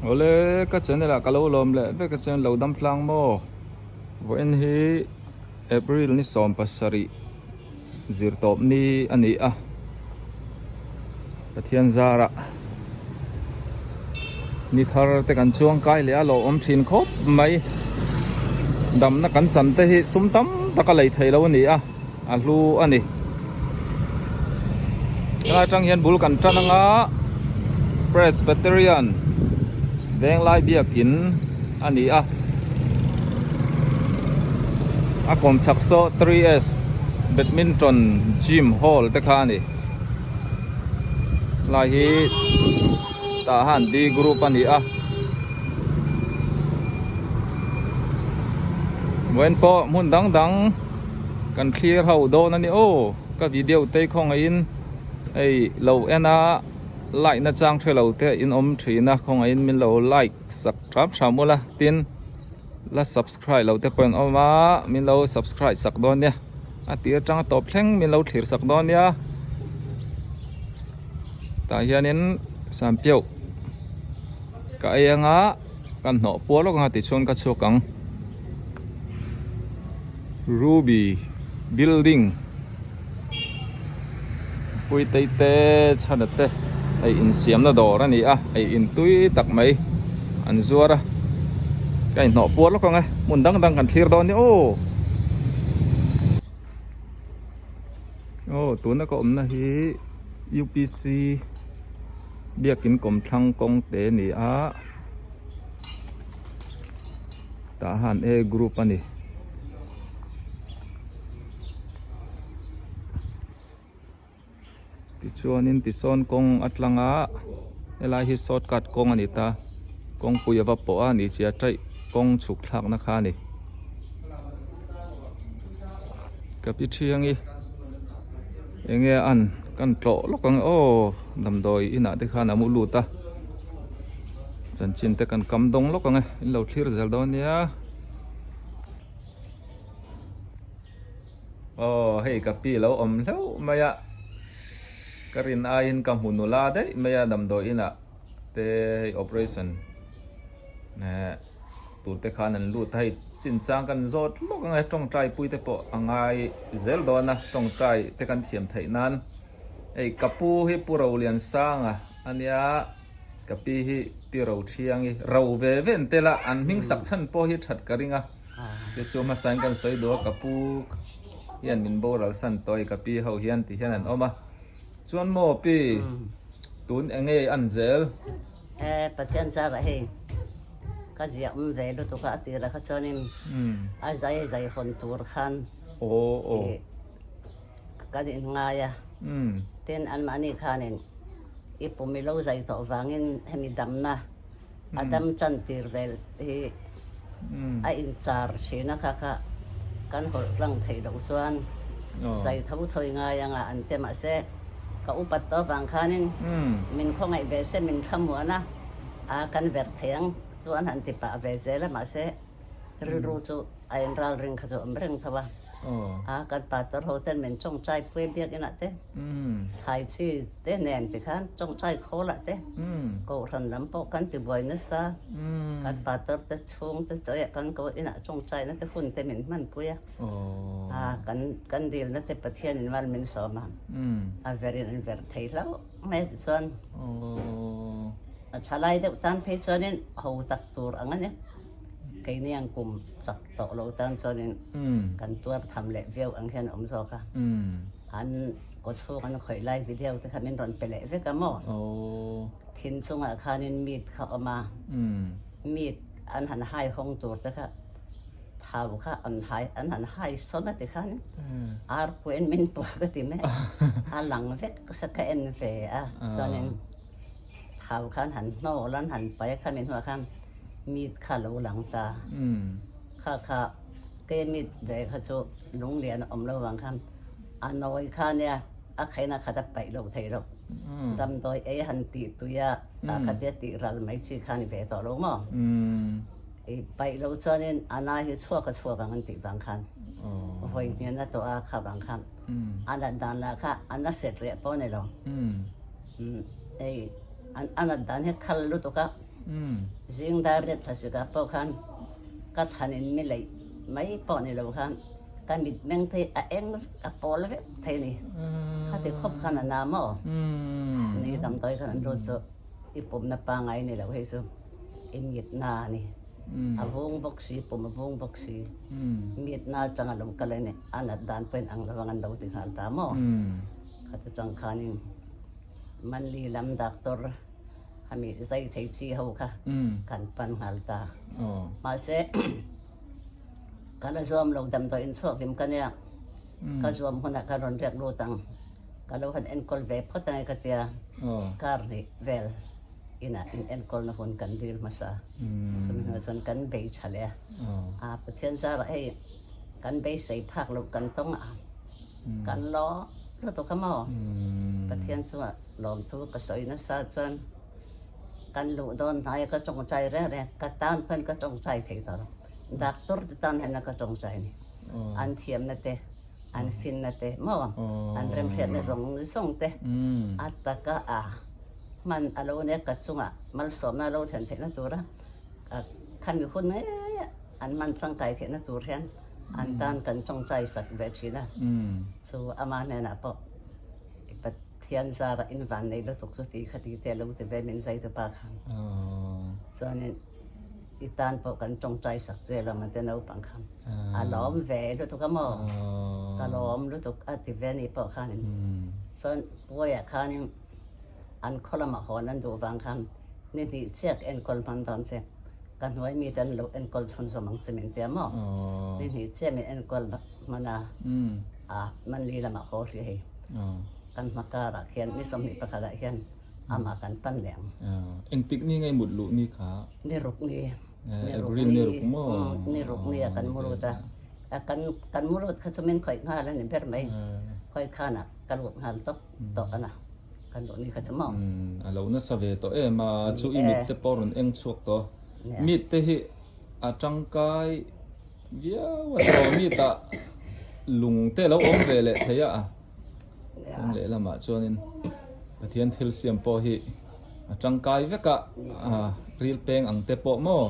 Awle ka channel ah ka lo lawm leh vek a chuan lo dam tlang maw vawiin hi April ni 17 zir tawp ni a ni a Pathian zarah ni thar te kan chuang kai leh a lo awm thin khawp mai damna kan chan te hi sum tam tak a lei thei lo a ni a. A hlu a ni. Helai atang hian bul kan tan anga Presbyterian Venglai biakin a ni a. A kawm chhak saw 3S Badminton Gym Hall te kha a ni. Helai hi tah han D group a ni a. Vawiin pawh hmun dang dang. Kan thlir ho dawn a ni aw ka video te khawngaihin hei lo en a like na chang hrelo te in awm thin a khawngaihin min lo like sak hram hram ula tin la subscribe lo te pawh in awm a min lo subscribe sak dawn nia a tir atanga tawp thleng min lo thlir sak dawn nia tah hianin sanpiau ka ei anga kan hnawh puar lawk anga tichuan ka chhuak ang. Ruby building puitei te chhana te hei insiamna dawr a ni a hei in tui tak mai an zuar a ka inhnawh puar lawk ang e hmun dang dang kan thlir dawn nia aw aw tuna ka awmna hi U_P_C biakin kawmthlang kawng te a ni a. Tah han A group a ni. Tichuanin tisawn kawng a tlang a helai hi shortcut kawng a ni ta kawngpui a va pawh a ni chi a taih kawng chhuk thlakna kha a ni. Ka pi thiangi enge an kan tlawh lawk ang aw damdawi inah te khan a mu lut a. Chanchin te kan kam dawng lawk ang e in lo thlir zel dawn nia aw hei ka pi lo awm hleuh mai a ka rin aiin ka hmu nula daih mai a damdawi inah te hei operation eh tur te khan an lut a hei chinchang kan zawt lawk ang e tawngtai pui te pawh a ngai zel dawn a tawngtai te kan thiam theih nan hei ka pu hi Pu Roliansanga a nia. Ka pi hi pi ro thiang i ro ve ve an tel a, an hming sak chhan pawh hi that ka ring a, chu chu hmasain kan sawi duh a, ka pu hian min boral san tawh i ka pi ho hian ti hian an awm a, chuan maw pi tun eng nge an zel? E Pathian zarah hei ka ziah awm ve lutuk a, a tirah kha chuanin a zai zai hawn tur khan i kan inngai a, tin anmahni khanin i pum i lo zai tawh vangin hemi damna a dam chan tir vel hi a inchar thin a kha kha kan hawlh tlang theih loh chuan zai tho tho i ngai anga an ti mahse ka upat tawh vang khanin min khawngaih ve se min thlamuan a, a kan verh thei ang chuan han ti pah ve zel a mahse Rilru chu a in ral ring kha chu awm reng tho a. A kan pastor ho ten min chawngchai pui biakin ah te, thlai chi te nen ti khan chawngchai khawl ah te, kohhran lam pawh kan ti buai nasa. Kan pastor te chhung te chawi ah kan ko inah chawngchai na te hun te min hman pui a. A kan kan dil na te Pathian in mal min sawm a. A ver in an ver thei hlauh mai a ti chuan. A thalai deuh tan phei chuanin ho tak tur ang a ni. Keini ang kum chak tawh lo tan chuanin kan tuar tham leh viau ang hian a awm zawk a. An kawchhung an khawih lai video te kha min rawn pe leh vek a maw? Thin chungah khanin meat kha a awm a, meat an han hai hawng tur te kha thau kha an hai an han hai sawn a ti khan ar puiin min puah ka ti mai a lang vek sa ka en ve a chuanin thau khan han hnawl an han pai a khami hnuah khan Meat kha lo lang ta. Kha kha ke meat ve kha chu lunglian a awm lo vang khan a nawi kha nia a khaina khat a paih lo thei lo. Damdawi ei han tih tui a tah kha tia tih ral mai chi kha a ni ve tawh lo maw? I paih lo chuanin a na hi chhuak a chhuak ang an tih vang khan vawi hnian a tawh a kha vang khan a nat dan lah kha a na set reh pawh a ni lo. Ei a nat dan hi khal lutuk a. Zing dar riat thlasik ah pawh khan ka than in mi leih mai pawh ni lo khan ka mitmeng te hi a eng vek a pawl vek thei a ni. Khati khawp khan a na maw? Ni damdawi khan an lut chu i pumna pangai ni lo hei chu i mitna a ni. A vung bawk si, pum a vung bawk si. Mitna atanga lo kal a ni, a nat dan pawhin ang lovang an lo ti nghal ta maw? Khati chang khanin Manli lam doctor hemi zai thei chi ho kha kan pan nghal ta. Mahse ka la zuam lo damdawi inchhuak hlim ka nia, ka zuam hunah ka rawn riak lut ang, ka lo han enkawl ve phawt ange ka tia, kar hnih vel inah in enkawlna hun kan dil hmasa. Chumi hnuah chuan kan bei tha leh a, a Pathian zarah hei kan beisei phak loh kan tawng a, kan lawm lutuk a maw? Pathian chungah lawmthu ka sawi nasa chuan kan luh dawn hnai a ka tawngtai reng reng, ka tan pawn ka tawngtai thei tawh lo, doctor te tan hian ka tawngtai a ni, an thiamna te, an finna te maw, an remhriatna zawng zawng te a taka a hman a lo nia ka chungah malsawmna a lo thlen theihna tura khami hun ngei an hman tangkai theihna tur hian an tan kan tawngtai sak ve thin a, chu ama hnenah pawh i Pathian zara in van nei lutuk chu ti kha ti te a lo ti ve min zai tupa khan chuanin i tan pawh kan tawngtai sak che lo mate naupang khan a lawm ve lutuk a maw ka lawm lutuk a ti ve ni pawh khanin chuan puaiah khanin an khaw lamah hawn an duh vang khan ni hnih chiak enkawl hman dawn che ka hnuai mite an lo enkawl chhunzawm ang che min tia maw ni hnih chiah min enkawl hman a a manli lamah haw hrih hei kan hma karah khian ni 21 ah hian amah kan pan leh ang. Engtik ni ngei mut luh ni kha? Ni ruk ni. April ni ruk maw? Ni ruk ni a kan mu lut a. Kan kan mu lut kha chu min khawih nghal a ni ber mai. Khawih khanah ka lut nghal tawp tawh a na. Kan luh ni kha chu maw? A lo nasa ve tawh em a, chu i mit te pawh rawn eng chhuak tawh. Mit te hi a tangkai viau a tawh, mit ah lung te lo awm ve leh thei a. Kawng lehlamah chuanin Pathian thil siam pawh hi a tangkai vek a, ril peng ang te pawh maw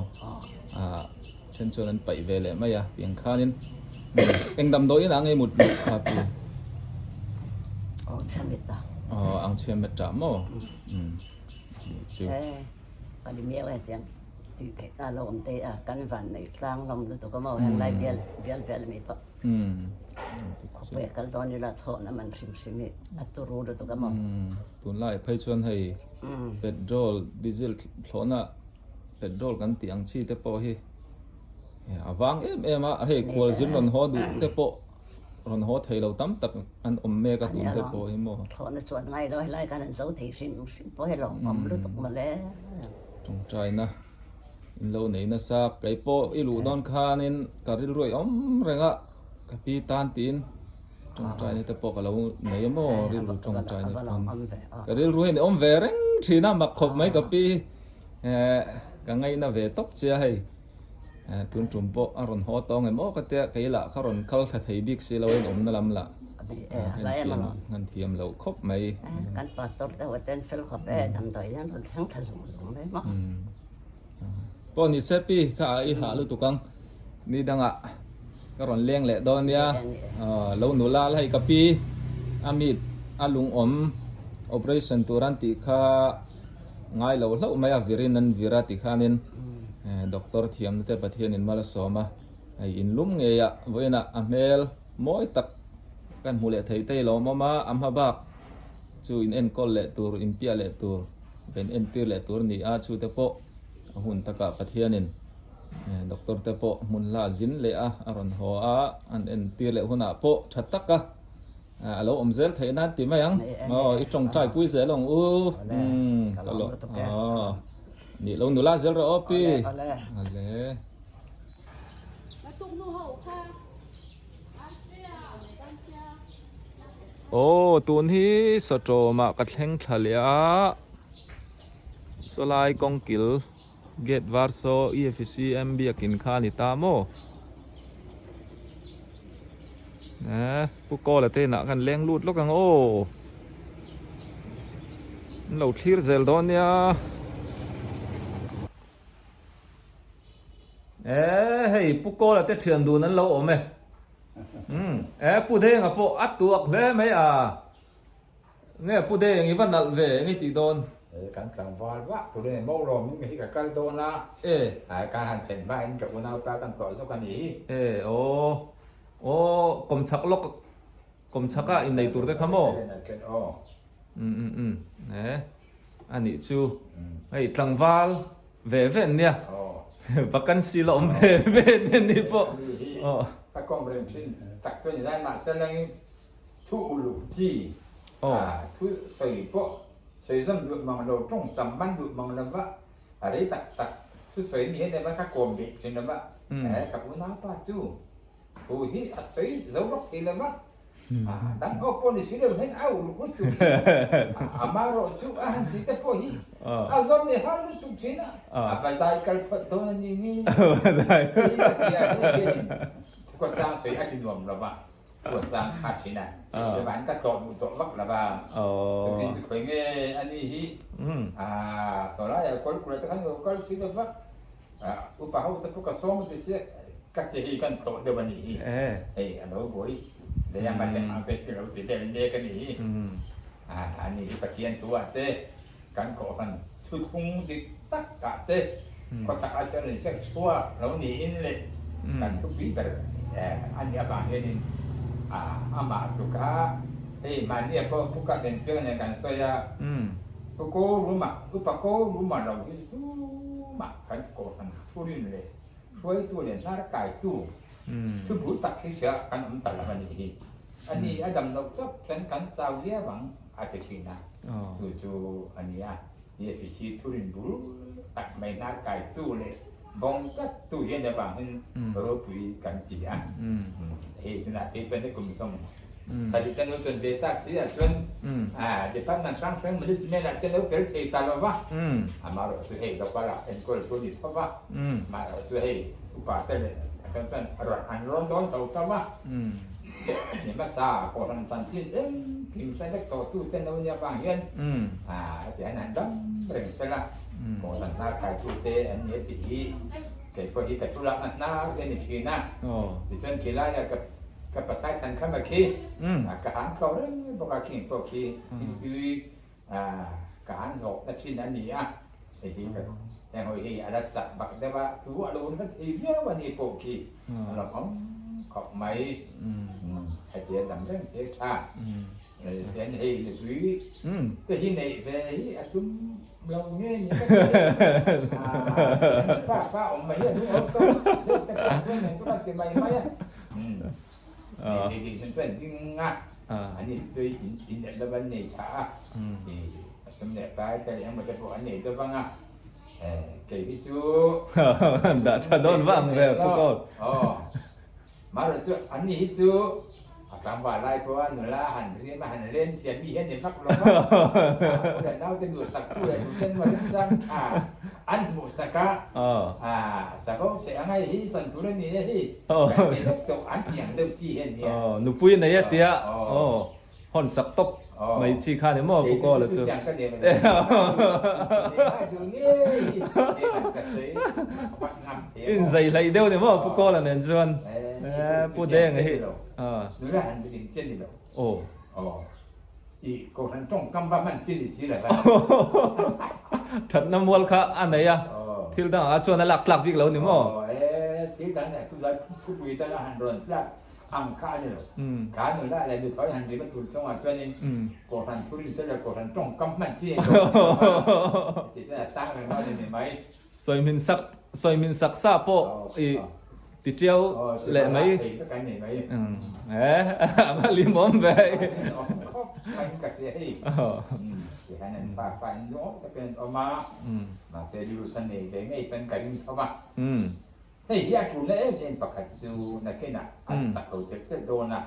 then chuan an paih ve leh mai a tiang khanin eng damdawiin ah ngei mut luh kha pu aw ang chhiam met tah maw chu tih theih ta lo awm te a kan van nei tlang hlawm lutuk a maw heng lai bial bial vel ami pawh khawpui a kal dawn ila thawhna man hrim hrim hi a turu lutuk a maw. Tunlai phei chuan hei petrol diesel thlawhna petrol kan tih ang chi te pawh hi a vang em em a hei khualzin rawn haw duh te pawh rawn haw thei lo tam tak an awm mek a tun te pawh hi maw. Thlawhna chuan ngai lo helai khan an zo thei hrim hrim pawh hi lawmawm lutuk mawle. Tawngtaina in lo nei nasa kei pawh i luh dawn khanin ka rilru a awm reng a ka pi tan tiin tawngtaina te pawh ka lo nei a maw rilru tawngtaina pawn ka rilru hian i awm ve reng thin a mak khawp mai ka pi eh ka ngaina ve tawp che a hei. Tun tum pawh a rawn haw tawng em aw ka tia kei lah kha rawn kal thla thei bik si lo a inawmna lam lah han thiam loh khawp mai. Kan pastor te ho ten fel khawp e damdawi hian rawn thleng thla zung zung mai maw. Pawh ni se pi kha i hah lutuk ang ni dangah ka rawn leng leh dawn nia lo nula la hei ka pi a mit a lungawm operation tur an tih kha Ngai lo hlauh mai a, virin an vir a ti khanin doctor thiamna te Pathianin mal a sawm a, hei inlum ngei a vawiinah a hmel mawi tak kan hmu leh thei te lawmawm a, a hma bak chu in enkawl leh tur, in piah leh tur, in entir leh tur a ni a, chu te pawh a hun takah Pathianin doctor te pawh hmun hla zin leh a, a rawn haw a, an entir leh hunah pawh tha tak a. A lo awm zel theih nan ti mai ang. Aw, i tawngtai pui zel ang u. Ka lo. Aw. Ni lo nula zel rawh aw pi. Ale. Aw, tun hi Sawtawmah ka thleng thla leh a. Sawlai kawngkil gate var saw EFCM biakin kha a ni ta maw? Eh, Pu Kawla te inah khan leng lut lawk ang aw. An lo thlir zel dawn nia. E hei Pu Kawla te thian dun an lo awm e. Umm e Pu Denga pawh a tuak hle mai a. Nge Pu Deng i va nalh ve eng i tih dawn? E kan tlangval vah tur a ni maw lawm in hi ka kal dawn a. E. Ai ka han thlen hma in ka unaupa kan tawh zawk a nih hi. E aw aw kawmchhak lawk kawmchhak a innei tur te kha maw? Aw. Umm umm umm e a nih chu hei tlangval ve ve an nia vacancy la awm ve ve nen ni pawh aw. Ka kawm reng thin chak chu a ni lai mahse langin thu uluk chi thu sawi pawh sawi zawm duh mang lo tawng cham man duh mang lo va a rei tak tak thu sawi ni hian emaw ka kawm bik thin lo va ka unaupa chu thu hi a sawi zo bawk thei lo va. Dang ho pawh ni si lo hian a uluk lutuk thin a, amarawh chu a han ti te pawh hi a zawm leh har lutuk thin a, a va zai kal phawt dawn a ni nge hi ka ti a, hei hianin thukaw chang sawi a ti nuam lo va, thukaw chang kha thin a, chuvan ka tlawh duh tawh vak lo va, tukin chu khawi nge a ni hi, saw laiah kawl kura te khan lo kal si lo va. Upa ho te pawh ka sawm a ti sia, ka ti hei kan tlawh deuh a nih hi. Hei a lo buai leh a mahse ang che khi lo ti vel mek a nih hi. A ni hi Pathian thu ah te kan kohhran thuthlung dik tak ah te khawchhak ah chuan rawn ziak chhuak lo niin leh kan thupui ber a nih avang hianin amah tluka hei mahnia pawh Pu Kap Engtiang nen kan sawi a. Pu Ko Ruma, Upa Ko Ruma lo hi zumah kan kohhran thurin leh hruaitu leh hnar kaitu thubul tak hi hria kan awm ta lo a nih hi. A ni a dam loh chauh chuan kan chau viau ang a ti thin a, chu chu a ni a. EFC thurin bul tak mai hnar kaitu leh vawng tlattu hian avangin ropui kan ti a. Hei tunah phei chuan kum sawm Thari kan lo chuan ve tak si ah chuan department hrang hrang management ah te lo tel thei ta lo va, amaherawh chu hei local ah enkawl chu a ni tho va, amaherawh chu hei upa te leh a chuan chuan an rawn dawn tho tho va, ni hmasa kohhran chanchin engkim hre vek tawh tu te lo nia vang hian heti hian an dam reng sel a, kohhran hnar kaitu te an ni a tih hi kei pawh hi ka thu lakna hnar hi a ni thin a, tichuan khilaiah ka Ka pasai than kha ma khi ka han tlawh reng bawk a khing pawh khi thingpui ka han zawh na thin a ni a, hei hi ka heng hawi hi a la chak bak deuh a, chu a lo la thei viau a ni pawh khi a lo awm khawp mai, heti a dam reng thei tha, chuan hei nupui te hi neih ve hi a tum lo nge ni ka ti a, pa pa awm mai hi a lu awm tawh deuh te pawh chuan nen chu ka ti mai mai a. Dah tha dawn vang ve Pu Kawl. Aw nupui nei a tia aw hawn sak tawp mai chi kha ni maw Pu Kawla chu. Inzai hlaih deuh ni maw Pu Kawla nen chuan Pu Denga hi aw. Thatna mual kha a nei a, thil dangah chuan a lak tlak bik lo ni maw? Sawimin sak sawimin sak sa pawh i ti tiau leh mai. E a va limawm ve. Hei hi a tulna em em pakhat chu nakinah an chak lo telh telh dawn a,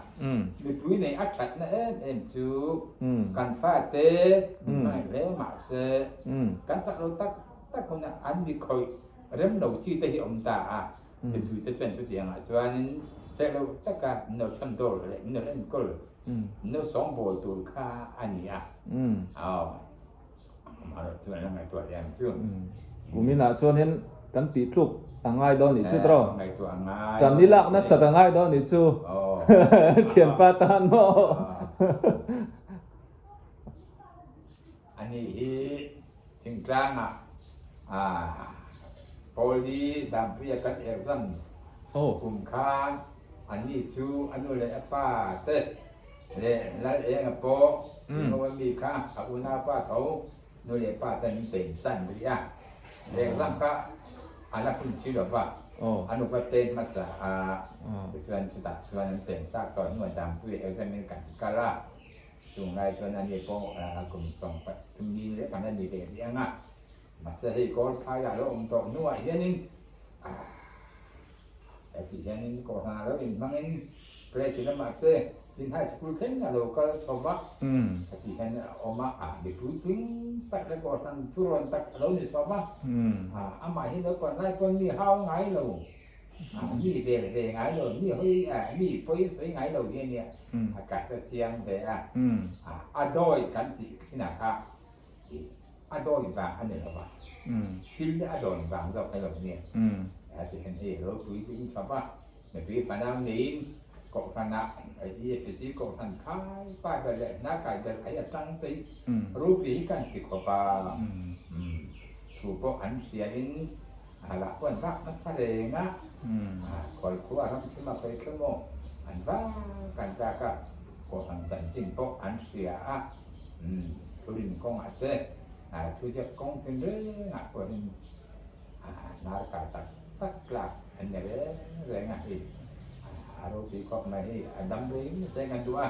mipui nei a thatna em em chu kan fate min hmangaih hle mahse kan chak lo tak tak hunah an mi khawih rem lo chi te hi awm ta a, mipui te chuan chutiangah chuanin hreh lo taka min lo chhan dawr leh min lo enkawl min lo sawngbawl tur kha a ni a, aw amaherawhchu an la ngaihtuah leh ang chu. Kuminah chuanin. kan tih tluk a ngai dawn nih chu tawh. Ngaihtuah a ngai. Tan i lak nasat a ngai dawn nih chu. Thianpa tan maw. Ani hi thingtlangah Pawli Dampuia kan exam kum khan anni chu a nu leh a pa te leh Lal Enga pawh Ringo a mi kha a unaupa tho nu leh pa ten min peih san rih a. Exam kha a la hun si lo va, a nupa te hmasa a tichuan chutah chuan an pen tak tawh hnuah Dampuia exam in kan kal a. Chung lai chuan ani pawh kum 13 mi lek an la ni ve rih ang a, mahse hei kawl phaiah a lo awm tawh hnuah hianin heti hianin kohhran a lo inhmangin Presi lamah te tin high school thleng a lo kal chho va, heti hian a awm a, mi puitling tak leh kohhran thurawn tak a lo ni chho va, amah hi naupang lai pawn mi hau ngai lo. Mi vel ve ngai lo, mi hawi mi pawi sawi ngai lo hi a nia, a ka hre chiang ve a, a dawi kan tih chinah kha a dawi vang a ni lo va, thil a dawn vang zawk a lo nia, ti hian hei a lo puitling chho va, mipui fanau neiin kohhranah EFCC kohhran khai pa ber leh hna kai ber ai atang te hi ropui hi kan ti khawp a, thu pawh an hriain A lah pawh an vak hmasa reng a, khawi khua ram thim a khawi thlum aw, an vak an vak a, Kohhran chanchin pawh an hria a, thurin kawngah te, thuziak kawng tin rengah pawhin hnar kai tak tak tlak an ni reng reng a, hei a ropui khawp mai hei a dam rei reng an duh a,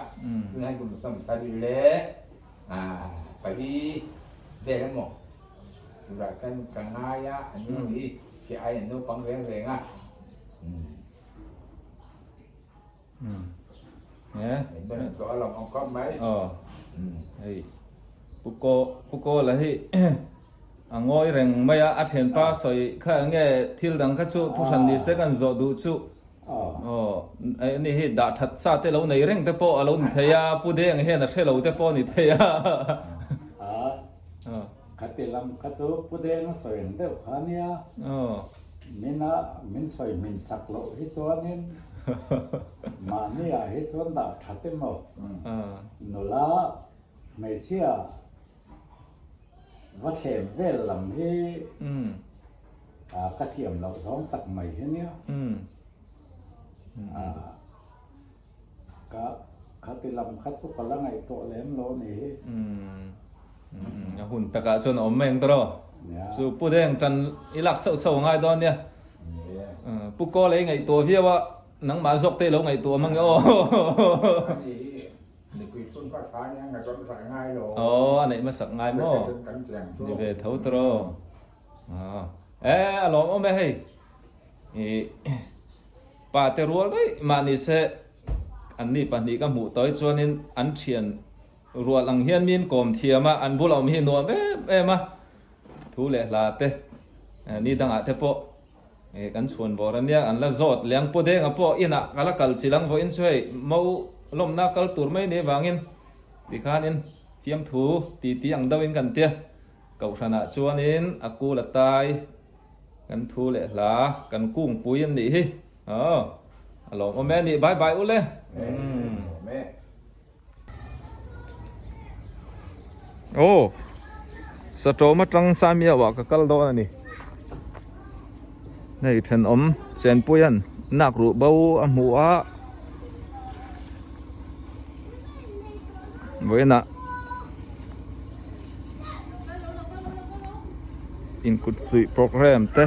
tunah hian kum 70 leh pali vel emaw. Turah khan ka ngai a, an nu hi khi ai an naupang reng reng a. Tawh a lawm awm khawp mai. Hei Pu Ko Pu Ko la hi a ngawi reng mai a, a thianpa sawi kha enge thil dang kha chu thuhran ni se kan zawh duh chu. Aw ani hi dah that sa te lo nei reng te pawh a lo ni thei a, Pu Deng hian a hre lo te pawh a ni thei a. Khati lam kha chu Pu Deng a sawi ang deuh kha ania, min a min sawi hmin sak loh hi chuanin mahni ah hi chuan dah that emaw nula hmeichhia va thlem vel lam hi ka thiam loh zawng tak mai hi nia. Ka khati lam kha chu ka la ngaihtuah lem lo a ni hi. A hun takah chuan a awm mai ang tawh. Chu Pu Deng tan i lak sauh sauh a ngai dawn nia. Pu Kawl ei ngaihtuah viau a, nangmah zawk te i lo ngaihtuah mang e aw. Aw a neih hmasak ngai maw? Ni ve tho tawh. E a lawmawm e hei. Pa te rual daih mah ni se an ni pahnih ka hmuh tawi chuanin an thian rual ang hian min kawm thiam a, an bula awm hi nuam em em a, thu leh hla te ni dangah te pawh kan chhuan bawr a nia, an la zawt liang pu denga pawh inah ka la kal chilang vawiin chu hei mo lawmna kal tur mai ni vangin tikhanin fiamthu titi ang deuhin kan tia kohhranah chuanin a kul a tai. Kan thu leh hla kan kungpui an nih hi. Aw a lawmawm e nih bye bye u le. Aw Satawm atang Samiau ah ka kal dawn a ni. Hei thenawm Chenpuia'n nak ruh bo a hmu a. Vawiinah inkut suih program te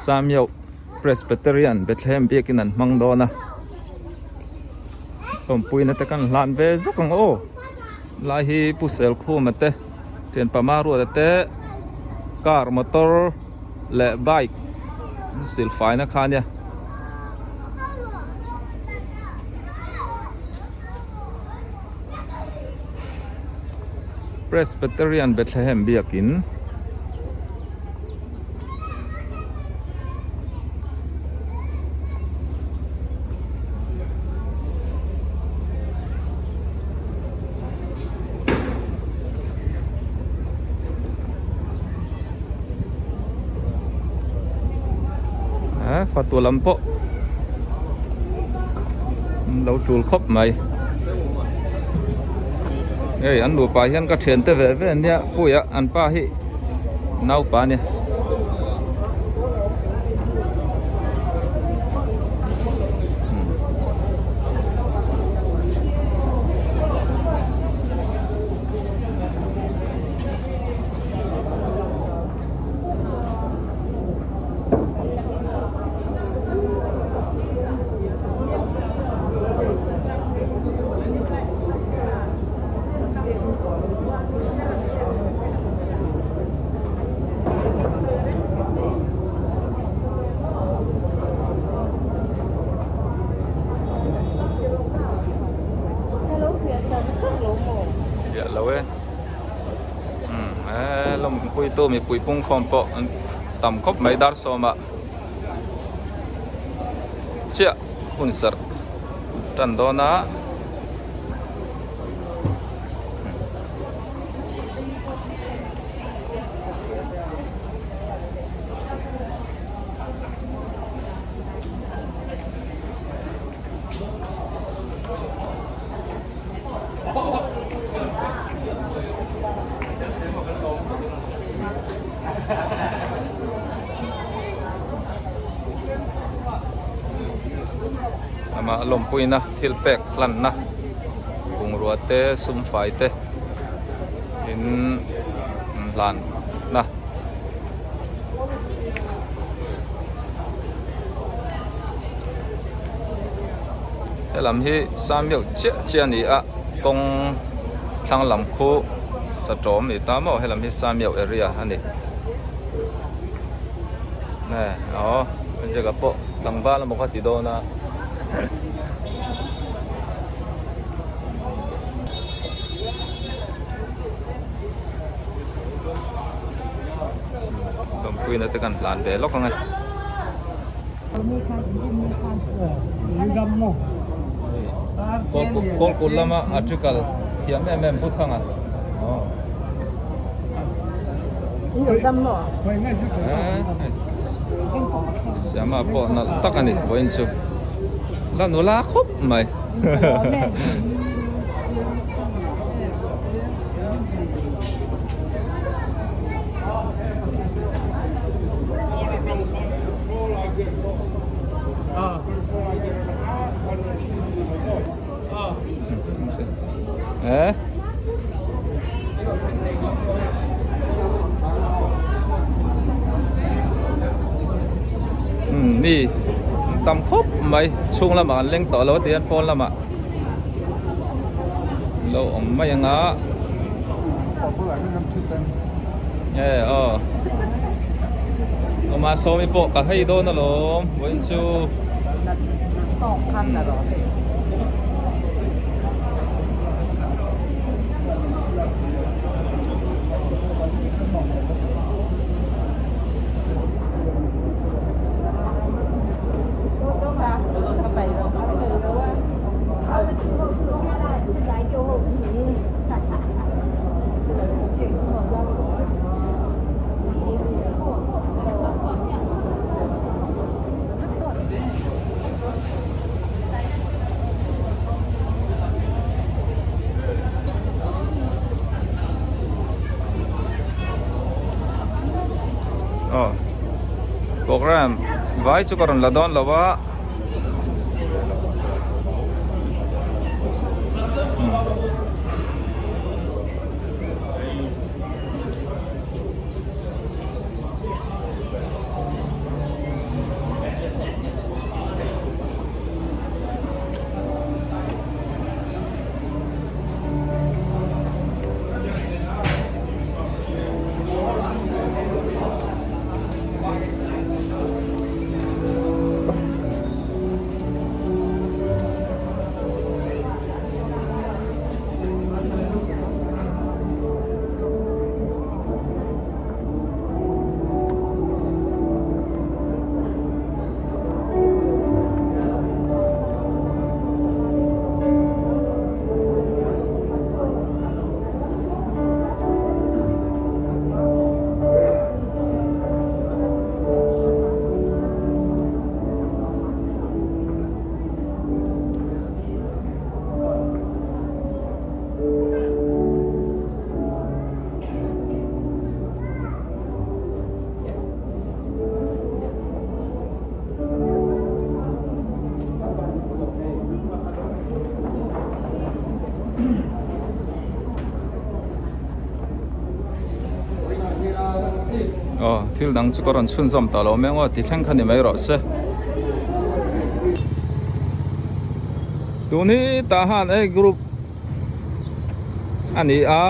Samyauh Presbyterian Bethlehem biakin an hmang dawn a awmpuina te kan hlan ve zawk ang aw lai hi Pu Selkhuma te Thianpa Maruata te car motor leh bike silfaina kha ania. Presbyterian Bethlehem biakin Fatu lam pawh an lo tul khawp mai. Hei an nupa hian ka thian te ve ve ania puia an pa hi naupa ania. Lo e. Umm he lawmpuitu mipui pungkhawm pawh an tam khawp mai dar sawmah chiah hun serh tan dawn a. Amah lawmpuina thil pek hlanna bungrua te sum fai te in hlan na. Helam hi Samuel chiah chiah a ni a kawng thlang lam khu satawm ni ta maw helam hi Samuel area a ni nge aw zeka pawh tlangval emaw kha ti dawn a. Lawmpuina te kan hlan ve lawk ang e. Kawlkul lama article thiam em em Pu Thanga. Siama pawh nalh tak a ni vawiin chu la nula khawp mai. Eh? Mi tam khawp mai chhung lamah an leng tawh lo a ti hian pawn lamah lo awm mai ang a e aw awma sawmi pawh ka hei dawn alawm vawiin chu Aw program vai chu ka rawn la dawn lo a. Aw thil dang chu ka rawn chhunzawm tawh lo mai ang aw ti thleng kha ni mai rawh se. Tun hi tah han hei group a ni a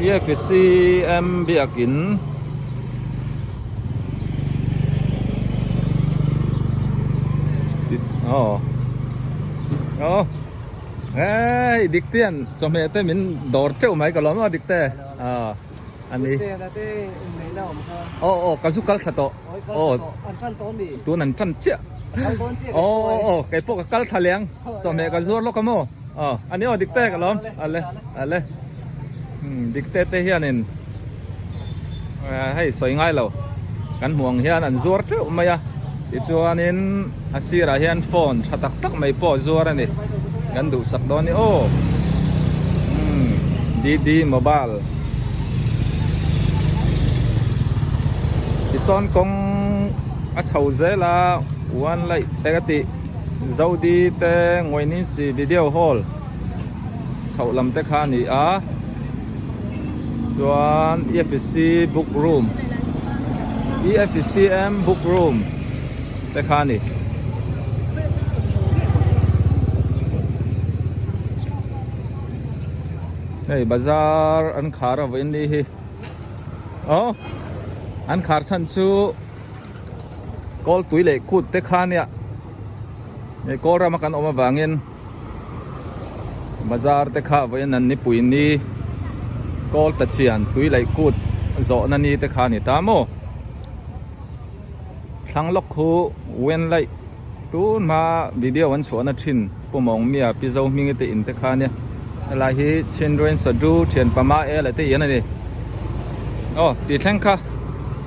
EFCM biakin aw aw hei dik te hian chawhmeh te min dawr teuh mai ka lawm a dik te aw a ni aw aw ka zu kal thla tawh aw tun an tan chiah aw aw aw kei pawh ka kal thla leh ang chawhmeh ka zuar lawk a maw aw a ni aw dik te ka lawm ale ale umm dik te te hianin hei sawi ngai lo kan hmuh ang hian an zuar teuh mai a tichuanin a sirah hian phone tha tak tak mai pawh zuar a ni kan duhsak dawn a ni aw umm D_D mobile tisawn kawng a chho zel a one light te ka tih Zodi te Ngawinisi video hall chhoh lam te kha a ni a chuan EFC book room EFCM book room te kha a ni. Hei bazar an khar a vawiin ni hi aw an khar chhan chu kawl tui leh kut te kha nia hei kawl rama kan awm avangin bazar te kha vawiin an nipui ni kawl ta chian tui leh kut zawhna ni te kha a ni ta maw thlang lawk khu wen laih Tun hma video an chhuahna thin Pu Mawngmia Pi Zohmingi te in te kha ania helai hi Chindruin Sadhu thian pama e leh te in a ni aw tih thleng kha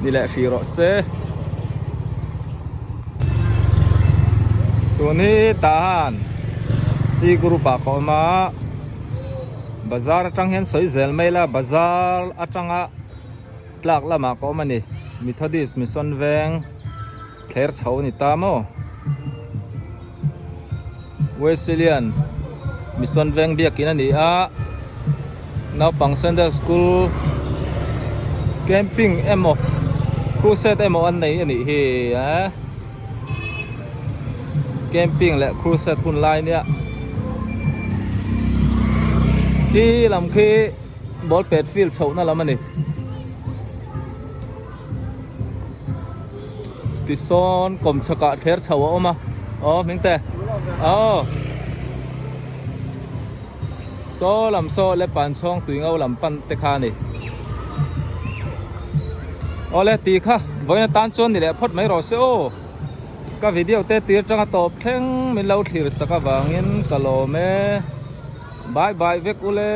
ni leh hrih rawh se tun hi tah han C group ah ka awm a bazar atang hian sawi zel mai la bazar atanga tlak lamah ka awm a ni Methodist Mission Veng. Thler chho a ni ta maw? Wesleyan Mission Veng biakin a ni a, naupang Sunday School camping emaw crusade emaw an nei a nih hi eh camping leh crusade hun lai nia khi lam khi ball pet field chhohna lam a ni. Tisawn kawm chhakah thler chho a awm a aw hming te aw saw lam saw le pan chhawng tui ngo lam pan te kha a ni awle tih kha vawiin atan chuan ni leh phawt mai rawh se aw ka video te tir tanga tawp thleng min lo thlir sak avangin ka lawm e bye bye vek ule.